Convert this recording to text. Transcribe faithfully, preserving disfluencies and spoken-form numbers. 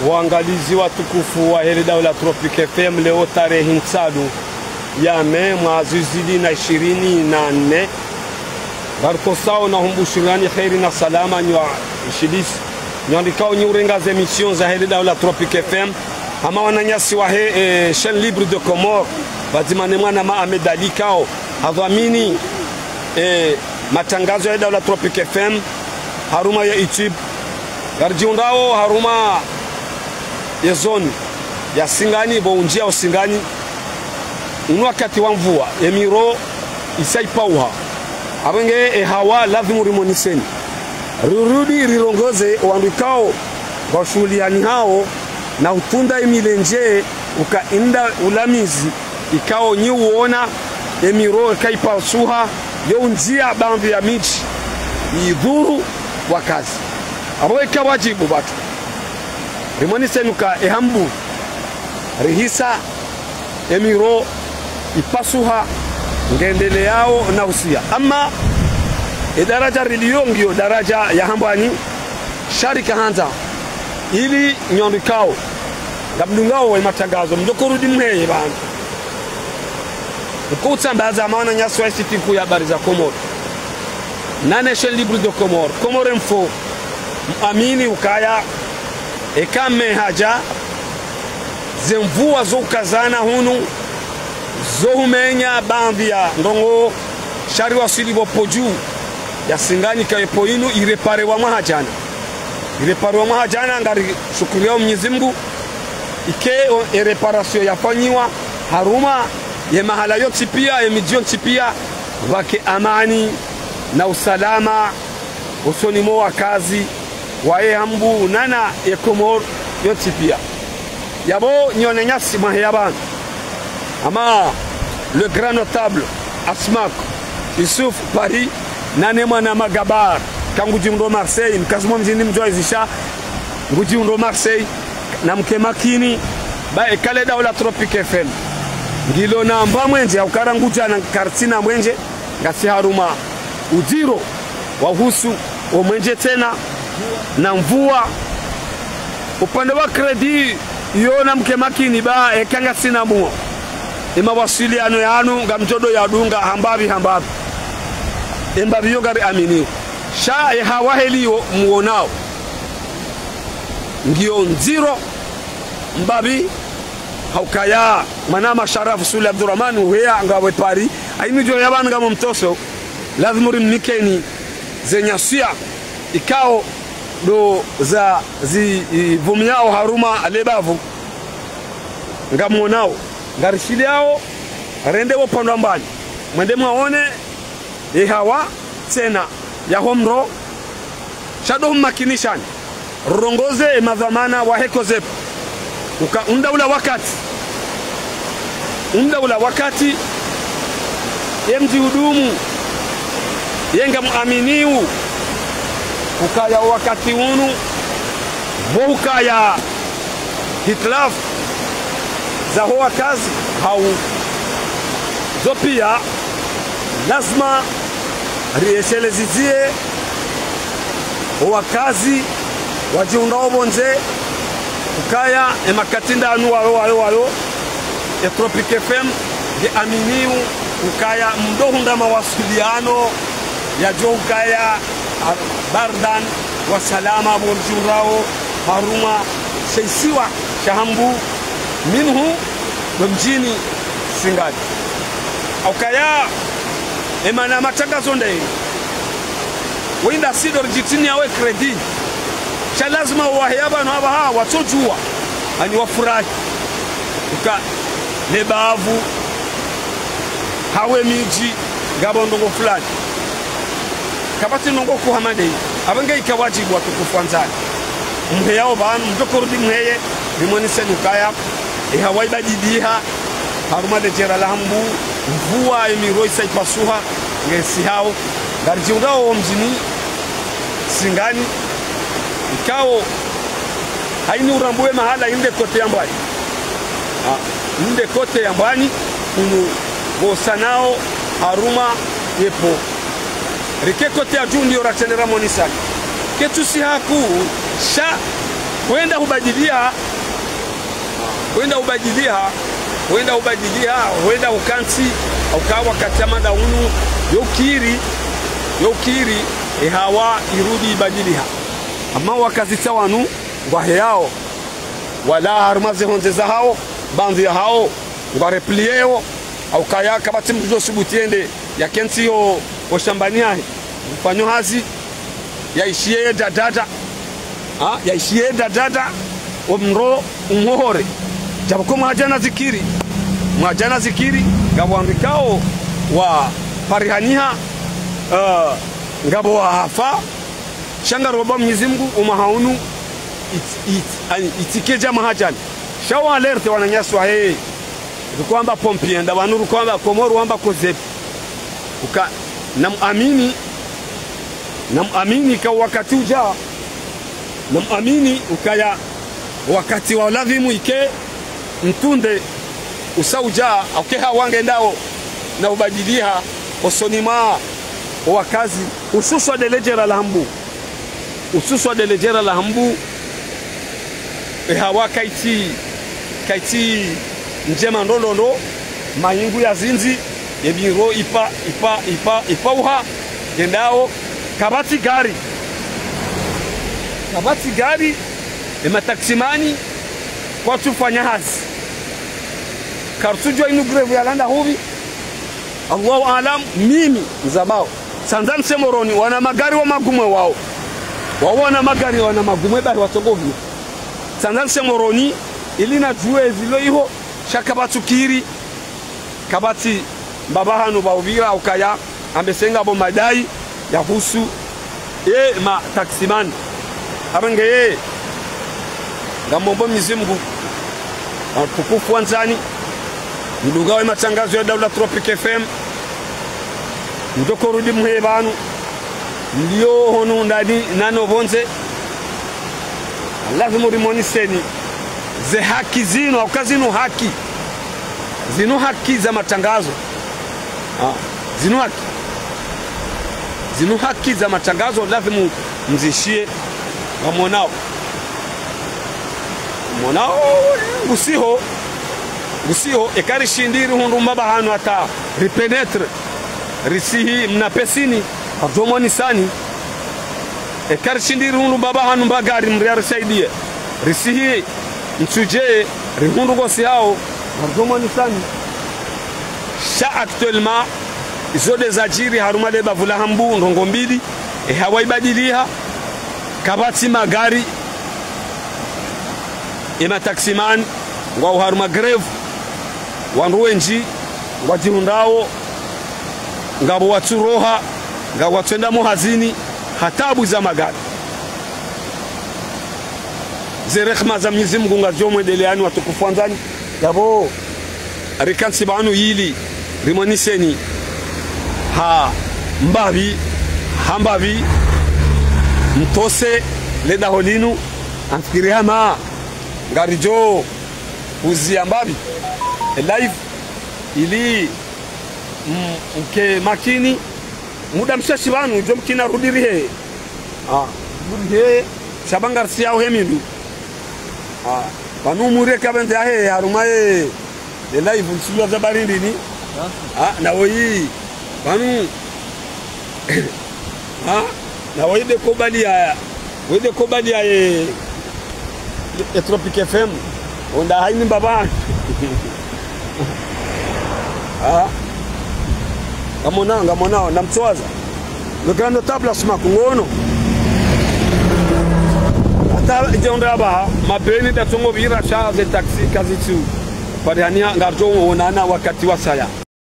Waangalizi watukufu wahe le daula Tropic F M, leo tarehi ntsanu ya mai mwaha zihwi zili na ishirini na nne. Ngarikosao na humbushirani heri na salama nyi washilisi, nyi wandrikao nyi urenga ze émissions zahe le daula Tropic F M, hama wananyasi wahe, eh, chaîne libre de Comores, pvadzima ne mwanama Ahmed Ali ikao hadhwamini, eh, matangazo yahe daula Tropic F M harumwa ye YouTube. Ngaridjihundrao harumwa ye zone ya Singani, pvo undjiao Singani. Unu wakati wa mvua, ye miro isa ipvauha. Apvo nge ye hawa lazimu rimoniseni. Rirudi rirongoze owandru ikao ngwashuhulihanihao na utrunda ye milendje uka inda ulamizi, ikao nyi uona ye miro ika ipvasuha, yo undjia baandhwi ya midji, idhuru wakazi. Apvo ika wadjibu pvatsu rimoniseni uka ye hambu rihisa ye miro ipvasuha ngendeleao na usia. Ama ye daraja rilio ngiyo daraja ya hambwani, sha rikahandza ili nyi wandrikao ngamdungao ye matangazo, mdjo korudi mheye pvanu. Mko utsambaza hama wananyasi wa Institut Nkuu ya Habari za Komori, na ne chaîne libre de Comores, Comores Info, mwamini ukaya eka mehadja, ze mvua zo ukazana hunu, zo humenya baandhwi ya ndrongoo, sha riwaswili pvo pvo dju ya Singani, ka ye pvo inu ireparewa mwaha djana. Ireparewa mwaha djana, ngarishukuriyao Mwenyezi Mungu, ike o, ye réparation yafanyiwa harumwa ye mahala yontsi pia, ye midji yontsi pia, pvake amani na usalama usoni mwa wakazi waye hambu nana ye Komori yontsi pia. Yapvo nyi wananyasi mwaheya pvanu, hama le grand notable Asmack Youssouf Paris, na ne mwanama Gabar, ka ngudjihundro Marseille, mkazi mo mdjini mdjuwa izisha, ngudjihundro Marseille, na mke makini, ba eka le daula Tropic F M ngilo na mba mwenje, hauka rangu djana karitsina mwenje, ngasi harumwa udziro wa uhusu wo mwenje tsena na mvua. Upande wa crédit, iyo na mke makini ba eka ngasina muo, ye mawasiliano yanu ngamdjo do yadunga hambapvi hambapvi. Ye mbapvi yo ngariaminio. Sha ye hawa heli yo muonao ngiyo ndziro mbapvi, haukaya mwanama Sharaf Sule Abdurahman uheya ngawe Paris, ayini djo ya pvanu ngamo mtoso, lazimu rimnikeni ze nyasuya ikao ndo za zi, i, vumiao harumwa le bavu. Ngamuonao, ngarishiliao, rende wo upande wa mbani, mwende mwaone ye hawa tsena ya ho mro. Sha do humakinishani, rirongoze ye madhwamana wahe COSEP uka unda ula wakati, unda ula wakati, ye mdjihudumu, ye ngamuaminiu ukaya wakati unu, pvo ukaya hitilafu za ho wakazi hau zo pia, lazima rieshelezizie ho wakazi wadjihundrao pvondze, ukaya ye makati ndanu wayo, wayo, wayo, ye Tropic F M nge aminiu ukaya mdo hundra mawasiliano yadjo ukaya, a, bardan wa salama pvo mdjihundrao harumwa she isiwa sha Hambu, minhu no mdjini Singani. Haukaya ye mana matangazo nde wenda sido ridjitiniao ye crédit. Sha lazima waheya pvanu apvaha watsodjuwa, ani wafurahi uka le bavu hau ye midji ngapvo ndrongoo fulani. Kapvatsi ndrongoo kuu hama ndeyi. Apvo nge ika wadjibu watukufu wandzani, muheyao pvanu, mdjo korudi muheye, rimoniseni ukaya ye hawa ibadiliha harumwa le djera la Hambu, mvua ye miro isa ipvasuha nge isihao. Ngaridjihundrao wo mdjini Singani, ikao hayini urambuwe mahala inde kote ya mbwani. Ah, inde kote ya mbwani, unu pvo sanao harumwa ye pvo. Rike kote ya dju ndiyo ratsendera monisani. Ketsu si haku sha Hwenda hubadiliha, hwenda hubadiliha, hwenda hubadiliha, hwenda hukantsi, hauka wakati hama nda unu, yo kiri, yo kiri, e hawa irudi ibadiliha. Ama wakazi tsa wanu, ngwaheyao, wala harumwa ze hondze zahao, baadhwi yahao, ngwareplieo, haukaya kapvatsi mndru djo subutu yende, yakentsi yo, o shambani yahe, mfanyo hazi, yaishiye dadada. Ha? Yaishiye dadada, o mro, umwohore. Djapvo ko mwadja na zikiri. Mwadja na zikiri, ngapvo wandru ikao, waparihaniha, eh, ngapvo wahafa, sha ngaromba Mwenyezi Mungu, o mwaha unu, it-, it-, ani, itsike dja mwaha djana. Sha wa alerte wananyasi wahe, rukwamba pompier, nda wanu rukwamba Komori wamba kozepi. Uka, namuamini, namuamini ka wakati udja, namuamini ukaya wakati wa ladhimu ike, mtunde, usa udja, hauka e hawa ngendao, na ubadiliha, osoni mwa, o wakazi, hususwa de ledjera la Hambu. Hususwa de ledjera la Hambu, e hawa kaitsi, kaitsi ndjema ndrondrondro, mayingu ya zindzi, ye biro ipa, ipa, ipa, ipa uha, ngendao, kapvatsi gari. Kapvatsi gari, e mataksimani, kwatsufanya hazi. Karitsudjuwa inu grève yalanda hupvi, Allahu aalam, mimi, mzamao. Tsandza nise Moroni, wana magari wa magumwe wao. Wao wana magari, wana magumwe, bahi watsongo pvi. Tsandza nise Moroni, ili nadjuwe zilo iho, sha kapvatsu kiri, kapvatsi mbaba hanu pvaupvira, haukaya, ambe se ngapvo madai, yahusu, e, mataksimani. Aba ngeye, ngamombo Mwenyezi Mungu, watukufu wandzani, mdungao e matangazo ya Daula Tropic F M, mdjo korudi mheye pvanu, mlio hunu ndani nano pvondze, lazimu rimoniseni, ze haki zinu, hauka zinu haki, zinu haki za matangazo. Ah, zinu haki. Zinu haki za matangazo, lazimu mzishiye, ngamonao. Ngamonao, ngusiho, ngusiho, eka rishindi rihundru mbaba hanu hata ripénétrer, risihi mna pesini, harudjo monisani. Eka rishindi rihundru mbaba hanu mba gari mri arisaidiye, risihi ntsudje, rihundru kosi hao, harudjo monisani. Sha actuellement, izo de zadjiri harumwa le bavu la Hambu, ndrongoo mbili, e hawa ibadiliha, kapvatsi magari, e mataksimani, ngwao harumwa grève, wandru wendji, ngwadjihundrao, ngapvo watsuroha, ngapvo watswenda mo hazini, ha tabu za magari. Ze rehema za Mwenyezi Mungu ngazio mwendeleani watukufu wandzani. Yapvo, rikantsi pvanu ili, rimoniseni, ha mbapvi, ha mbapvi, mtose, le daho linu, amfikiri hama, ngaridjo, uziya mbapvi, e live, ili, m-, mke makini, muda mshashi pvanu, djo mkina rudi rihe. Ah, rudi rihe, sha pvanu ngarisiya uhe mindu. Ah, pvanu mure kapvendze ahe, harumwa ye, ye live, ntsudjuwa za barindini. Ah, na woyi, pvanu. Ah, na woyi de kobali ya, woyi de kobali ya, ye, ye Tropic F M. Onda haini mbaba. Ah. Ngamona, ngamona, namtsowaza. Le grand notable Asma Kungono. Hata idje onda yaba, mabeni da tsongo pvira sha ze taxi kazitsu. Parihaniha ngaridjo onana wakati wasaya.